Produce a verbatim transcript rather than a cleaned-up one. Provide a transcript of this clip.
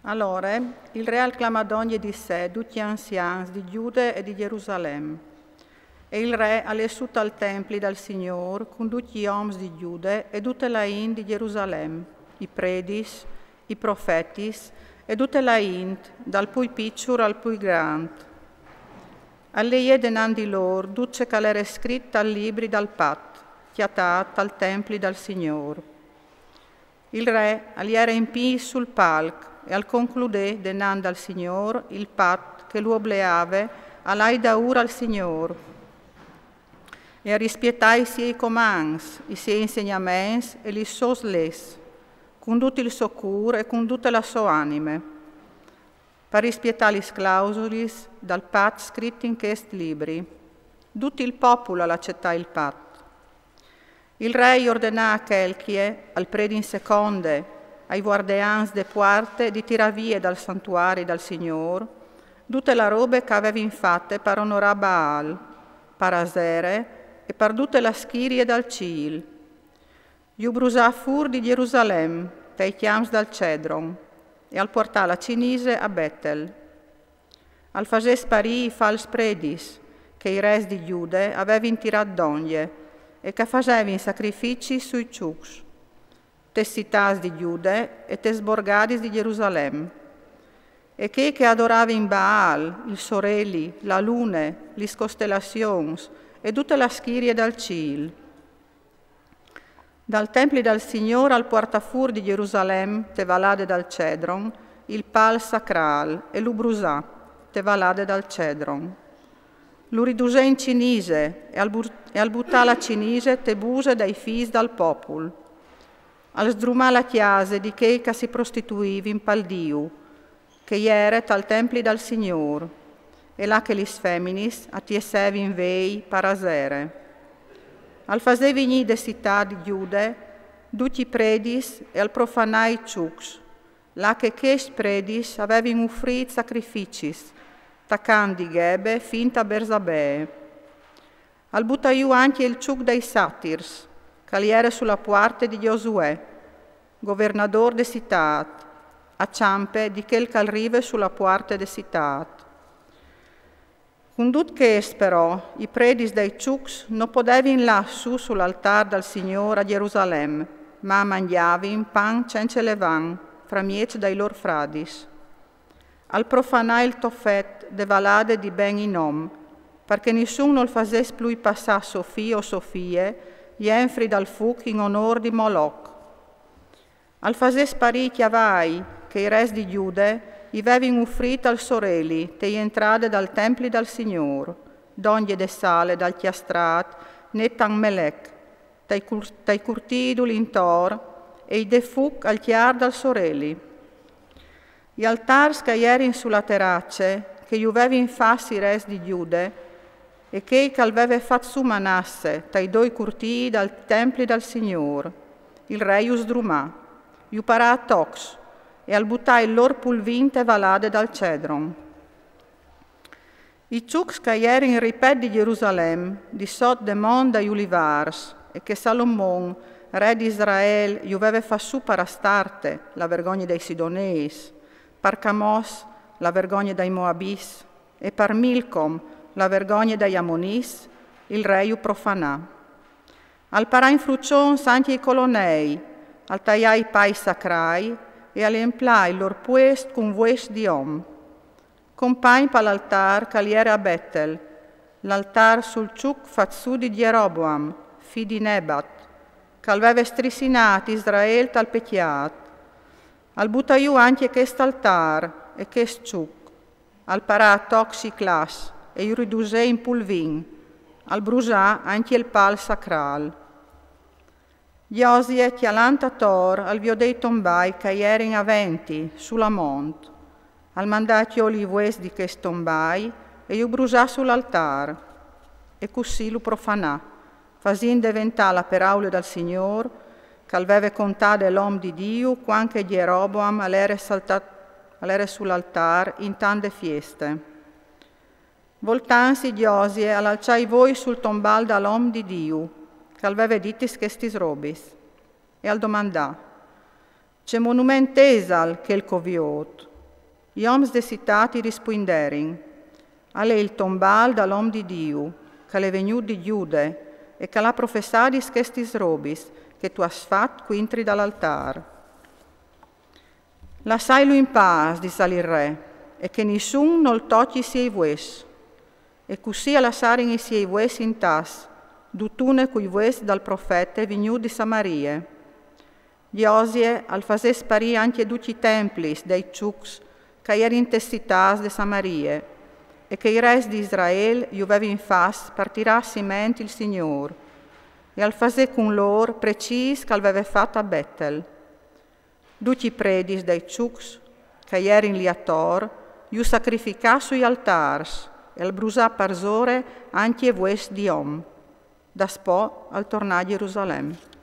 Alore il re al clama dongje di se ducj i anzians di Gjude e di Gjerusalem. E il re al è sù tal templi dal Signôr cun ducj i oms di Gjude e dute la int di Gjerusalem, i predis, i profetis e dute la int, dal plui piçul al plui grant. Al leie denant di lôr dut ce che al jere scrit tal libri dal pat, cjatât tal templi dal Signôr. Il re al jere in pîts sul palc e al concludè denant dal Signôr il pat che lu obleave a lâi daûr al Signôr e a rispietâ i siei comants, i siei insegnaments e lis sôs leçs, cun dut il so cûr e cun dute la sô anime, par rispietâ lis clausulis dal pat scrit in chest libri. Dut il popul al acetà il pat. Il re i ordenà a Chelchie, al predi in seconde, ai vuardeants de puarte di tirâ vie dal santuari dal Signôr dute la robe che a vevin fate par onorâ Baal, par Asere e par dute la schirie dal cîl. Ju brusà fûr di Gjerusalem, tai cjamps dal Cedron, e al puartà la cinise a Betel. Al fasè sparî i fals predis che i rês di Gjude a vevin tirât dongje e che a fasevin sacrificis sui çucs, tes citâts di Gjude e tes borgadis di Gjerusalem, e chei che a adoravin Baal, il soreli, la lune, lis costelazions e dute la schirie dal cîl. Dal templi dal Signôr al puartà fûr di Gjerusalem, te valade dal Cedron, il pal sacrâl e lu brusà, te valade dal Cedron. Lu ridusè in cinise e al bu-, e al butà la cinise te buse dai fîs dal popul. Al sdrumà la cjase di chei che si prostituivin pal Diu, che e jere tal templi dal Signôr, e là che lis feminis a tiessevin vei par Asere. Al fasè vignî de citât di Gjude ducj i predis e al profanà i çucs, là che chescj predis a vevin ufrît sacrificis, tacant di Ghebe fin a Bersabee. Al butà jù ancje il çuc dai satirs, che al jere su la puarte di Gjosuè, governadôr de citât, a çampe di chel che al rive su la puarte de citât. Cun dut chest, però, i predis dai çucs no podevin lâ sù sul altâr dal Signôr a Gjerusalem, ma a mangjavin pan cence levan, framieç dai lôr fradis. Al profanà il Tofet de valade di Ben Inom, par che nissun nol fasès plui passâ so fi o so fie jenfri dal fûc in onôr di Moloch. Al fasè sparî i cjavai che i rês di Gjude i vevin ufrît al soreli te jentrade dal templi dal Signôr, dongje de sale dal cjastrât Netan Melech, tai cur-, tai curtîi dulintor e i dè fûc al cjar dal soreli. I altârs che a jerin su la terace, che ju vevin fats i rês di Gjude, e chei che al veve fat sù Manasse tai doi curtîi dal templi dal Signôr, il re ju sdrumà, ju parà a tocs e al butà il lôr pulvin te valade dal Cedron. I çucs che a jerin ripet di Gjerusalem, di sot de mont dai ulivârs, e che Salomon, re di Israel, ju veve fat sù par Astarte, la vergogne dai Sidonês, par Camos, la vergogne dai Moabis, e par Milcom, la vergogne dai Amonis, il re ju profanà. Al parà in fruçons ancje i colonei, al taià i pais sacrai e al emplà il lôr puest cun vues di om. Compagn pal altâr che al jere a Betel, l'altâr sul çuc fat sù di Gjeroboam, fi di Nebat, che al veve strissinât Israel tal pecjât. Al butà jù ancje chest altâr e chest çuc. Al parà a tocs i clas e ju ridusè in pulvin. Al brusà ancje il pal sacrâl. Josie, cjalant ator, al viodè i tombai che a jerin aventi, su la mont. Al mandà a cjoli i vues di chescj tombai e ju brusà sul altâr. E cussì lu profanà, fasint deventâ la peraule dal Signôr, che al veve contade l'om di Diu cuant che Gjeroboam al jere saltât, al jere sul altâr in tant de fieste. Voltantsi Josie al alçà i voi sul tombâl dal om di Diu, che al veve ditis chestis robis, e al domandà: Ce monument isal chel che o viôt? I oms de citât i rispuinderin: Al è il tombâl dal om di Diu, ch'al è vignût di Gjude e ch'al à professadis chestis robis che tu âs fat cuintri dal altâr. Lassailu in pâs, disal il re, e che nissun nol tocji i siei vues. E cussì a lassarin i siei vues intats, dutune cui vues dal profete vignût di Samarie. Josie al fasè sparî ancje ducj i templis dai çucs ch'a jerin tes citâts de Samarie, e che i res di Israel ju vevin fats par tirâ a siment il Signôr, e al fasè cun lôr precîs ch'al veve fat a Betel. Ducj i predis dai çucs ch'a jerin li ator ju sacrificà sui altârs, e al brusà parsore ancje vues di om. Daspò al tornà a Gjerusalem.